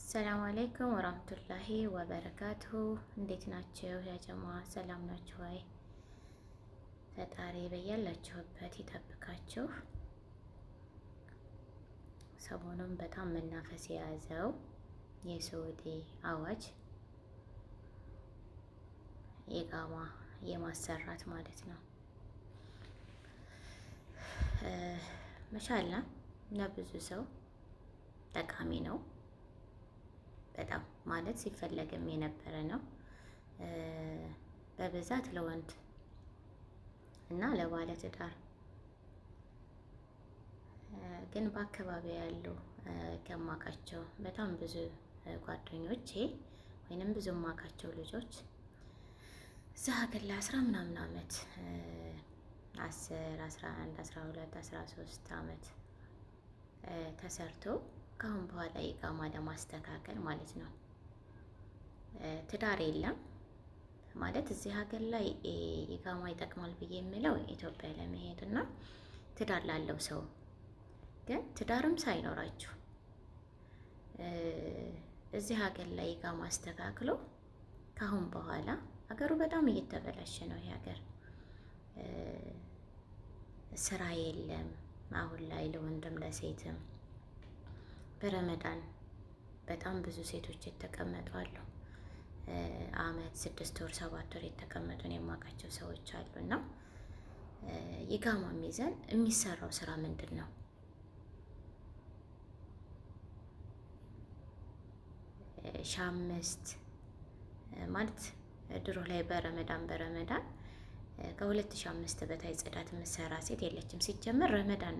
ሰላም አለይኩም ወራህመቱላሂ ወበረካቱሁ። እንዴት ናችሁ ያ ጀማ? ሰላም ናችሁ ወይ? ፈጣሪ በያላችሁበት ይጠብቃችሁ። ሰሞኑን በጣም መናፈስ የያዘው የሳዑዲ አዋጅ የጋማ የማሰራት ማለት ነው። መሻላ ለብዙ ሰው ጠቃሚ ነው። በጣም ማለት ሲፈለግም የነበረ ነው። በብዛት ለወንድ እና ለባለ ትዳር ግን በአካባቢ ያሉ ከማውቃቸው በጣም ብዙ ጓደኞቼ ወይንም ብዙ ማውቃቸው ልጆች እዛ ሀገር ላይ 10 ምናምን አመት 10፣ 11፣ 12፣ 13 አመት ተሰርቶ ከአሁን በኋላ ኢቃማ ለማስተካከል ማለት ነው። ትዳር የለም ማለት እዚህ ሀገር ላይ ኢቃማ ይጠቅማል ብዬ የምለው ኢትዮጵያ ለመሄድ እና ትዳር ላለው ሰው ግን ትዳርም ሳይኖራችሁ እዚህ ሀገር ላይ ኢቃማ አስተካክሎ ከአሁን በኋላ ሀገሩ በጣም እየተበላሸ ነው። ይሄ ሀገር ስራ የለም አሁን ላይ ለወንድም ለሴትም። በረመዳን በጣም ብዙ ሴቶች የተቀመጡ አሉ። አመት 6 ወር 7 ወር የተቀመጡን የማውቃቸው ሰዎች አሉ። እና ይጋማ ሚዘን የሚሰራው ስራ ምንድን ነው? ሺህ 5 ማለት ድሮ ላይ በረመዳን በረመዳን ከ2005 በታይ ጽዳት የምትሰራ ሴት የለችም። ሲጀመር ረመዳን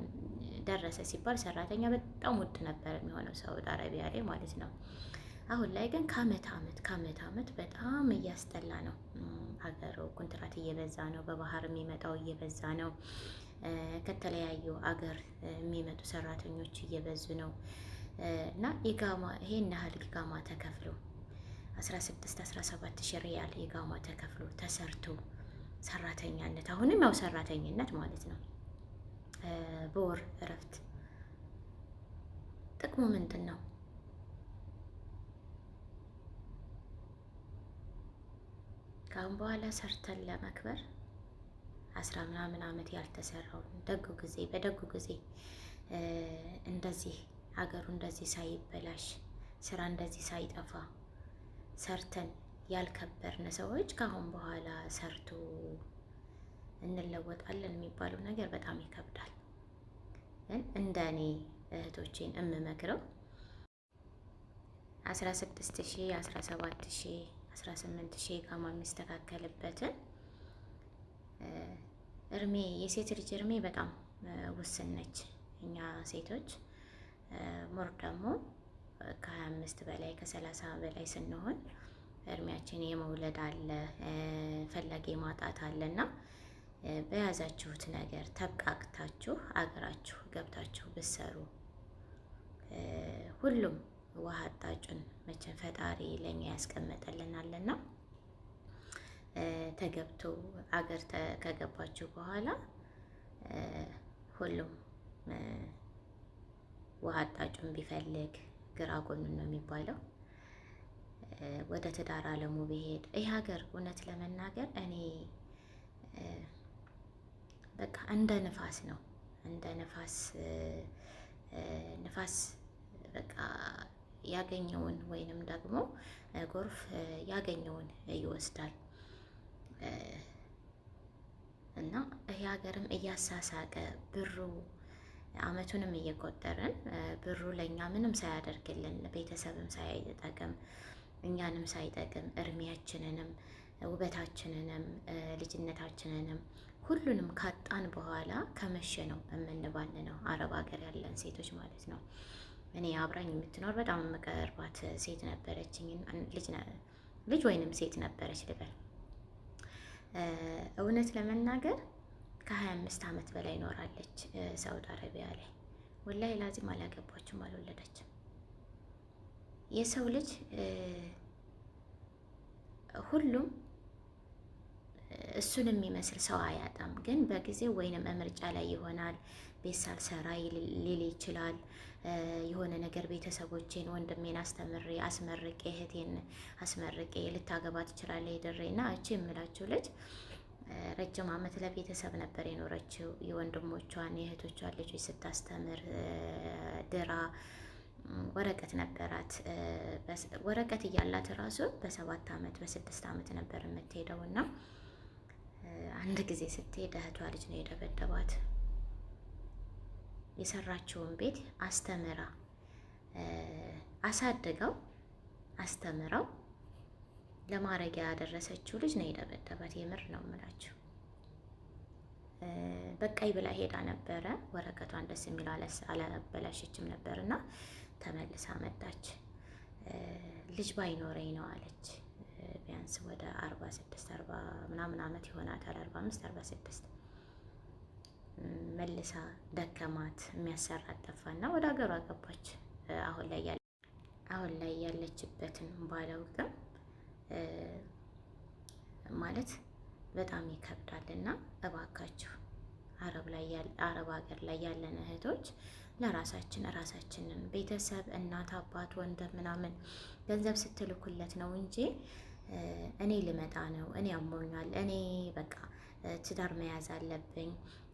ደረሰ ሲባል ሰራተኛ በጣም ውድ ነበር የሚሆነው ሳውዲ አረቢያ ላይ ማለት ነው። አሁን ላይ ግን ከአመት አመት ከአመት አመት በጣም እያስጠላ ነው ሀገሩ። ኮንትራት እየበዛ ነው። በባህር የሚመጣው እየበዛ ነው። ከተለያዩ አገር የሚመጡ ሰራተኞች እየበዙ ነው። እና ኢጋማ ይሄን ያህል ኢጋማ ተከፍሎ 16 17 ሺህ ሪያል ኢጋማ ተከፍሎ ተሰርቶ ሰራተኛነት አሁንም ያው ሰራተኝነት ማለት ነው። በወር እረፍት ጥቅሙ ምንድን ነው? ከአሁን በኋላ ሰርተን ለመክበር 10 ምናምን አመት ያልተሰራው ደጉ ጊዜ በደጉ ጊዜ እንደዚህ ሀገሩ እንደዚህ ሳይበላሽ ስራ እንደዚህ ሳይጠፋ ሰርተን ያልከበርን ሰዎች ከአሁን በኋላ ሰርቶ እንለወጣለን የሚባለው ነገር በጣም ይከብዳል። ግን እንደ እኔ እህቶቼን እምመክረው 16,000፣ 17,000፣ 18,000 ኢቃማ የሚስተካከልበትን እርሜ የሴት ልጅ እርሜ በጣም ውስን ነች። እኛ ሴቶች more ደግሞ ከ25 በላይ ከ30 በላይ ስንሆን እድሜያችን የመውለድ አለ፣ ፈላጊ ማጣት አለ እና በያዛችሁት ነገር ተብቃቅታችሁ አገራችሁ ገብታችሁ ብትሰሩ ሁሉም ውሃ አጣጩን መቼም ፈጣሪ ለእኛ ያስቀመጠልናልና ተገብቶ አገር ከገባችሁ በኋላ ሁሉም ውሃ አጣጩን ቢፈልግ ግራ ጎኑን ነው የሚባለው። ወደ ትዳር አለሙ ቢሄድ ይህ ሀገር እውነት ለመናገር እኔ በቃ እንደ ንፋስ ነው። እንደ ንፋስ ንፋስ በቃ ያገኘውን ወይንም ደግሞ ጎርፍ ያገኘውን ይወስዳል እና ይህ ሀገርም እያሳሳቀ ብሩ አመቱንም እየቆጠርን ብሩ ለእኛ ምንም ሳያደርግልን ቤተሰብም ሳይጠቅም እኛንም ሳይጠቅም እድሜያችንንም ውበታችንንም ልጅነታችንንም ሁሉንም ካጣን በኋላ ከመሸ ነው የምንባንነው፣ አረብ ሀገር ያለን ሴቶች ማለት ነው። እኔ አብራኝ የምትኖር በጣም የምቀርባት ሴት ነበረችኝ፣ ልጅ ወይንም ሴት ነበረች ልበል። እውነት ለመናገር ከ25 ዓመት በላይ ኖራለች ሳውዲ አረቢያ ላይ። ወላሂ ላዚም አላገባችም፣ አልወለደችም። የሰው ልጅ ሁሉም እሱን የሚመስል ሰው አያጣም። ግን በጊዜው ወይንም ምርጫ ላይ ይሆናል። ቤት ሳልሰራ ሊል ይችላል። የሆነ ነገር ቤተሰቦቼን ወንድሜን አስተምሬ አስመርቄ እህቴን አስመርቄ ልታገባ ትችላለህ ድሬ እና እቺ የምላችሁ ልጅ ረጅም ዓመት ለቤተሰብ ነበር የኖረችው። የወንድሞቿን የእህቶቿን ልጆች ስታስተምር ድራ ወረቀት ነበራት። ወረቀት እያላት ራሱ በ7 ዓመት በ6 ዓመት ነበር የምትሄደው እና አንድ ጊዜ ስትሄድ እህቷ ልጅ ነው የደበደባት። የሰራችውን ቤት አስተምራ አሳድገው አስተምረው ለማድረግ ያደረሰችው ልጅ ነው የደበደባት። የምር ነው የምላችሁ። በቃይ ብላ ሄዳ ነበረ። ወረቀቷን ደስ የሚል አላበላሸችም ነበር እና ተመልሳ መጣች። ልጅ ባይኖረኝ ነው አለች። ቢያንስ ወደ 46 40 ምናምን ዓመት ይሆናታል። 45 46 መልሳ ደከማት፣ የሚያሰራት ጠፋና ወደ ሀገሯ ገባች። አሁን ላይ ያለችበትን ባላውቅም ማለት በጣም ይከብዳል እና እባካችሁ አረብ ሀገር ላይ ያለን እህቶች ለራሳችን ራሳችንን ቤተሰብ እናት አባት ወንድም ምናምን ገንዘብ ስትልኩለት ነው እንጂ እኔ ልመጣ ነው፣ እኔ አሞኛል፣ እኔ በቃ ትዳር መያዝ አለብኝ፣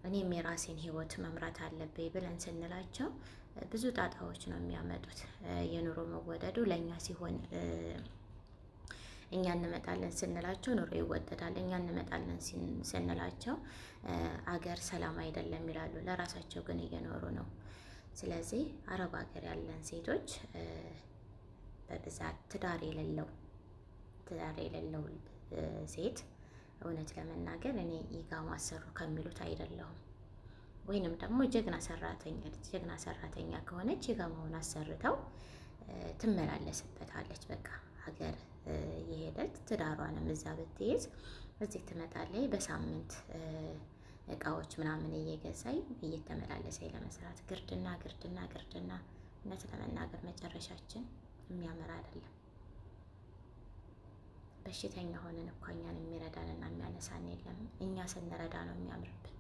እኔም የራሴን ህይወት መምራት አለብኝ ብለን ስንላቸው ብዙ ጣጣዎች ነው የሚያመጡት። የኑሮ መወደዱ ለእኛ ሲሆን እኛ እንመጣለን ስንላቸው ኑሮ ይወደዳል፣ እኛ እንመጣለን ስንላቸው አገር ሰላም አይደለም ይላሉ። ለራሳቸው ግን እየኖሩ ነው። ስለዚህ አረብ ሀገር ያለን ሴቶች በብዛት ትዳር የሌለው ሴት እውነት ለመናገር እኔ ኢቃማ አሰሩ ከሚሉት አይደለሁም። ወይንም ደግሞ ጀግና ሰራተኛ ከሆነች ኢቃማውን አሰርተው ትመላለስበታለች። በቃ ሀገር የሄደች ትዳሯንም እዛ ብትይዝ እዚህ ትመጣለች። በሳምንት እቃዎች ምናምን እየገዛኝ እየተመላለሰኝ ለመስራት ግርድና ግርድና ግርድና። እውነት ለመናገር መጨረሻችን የሚያምር አይደለም። በሽተኛ ሆነን እኮ እኛን የሚረዳንና የሚያነሳን የለም። እኛ ስንረዳ ነው የሚያምርብን።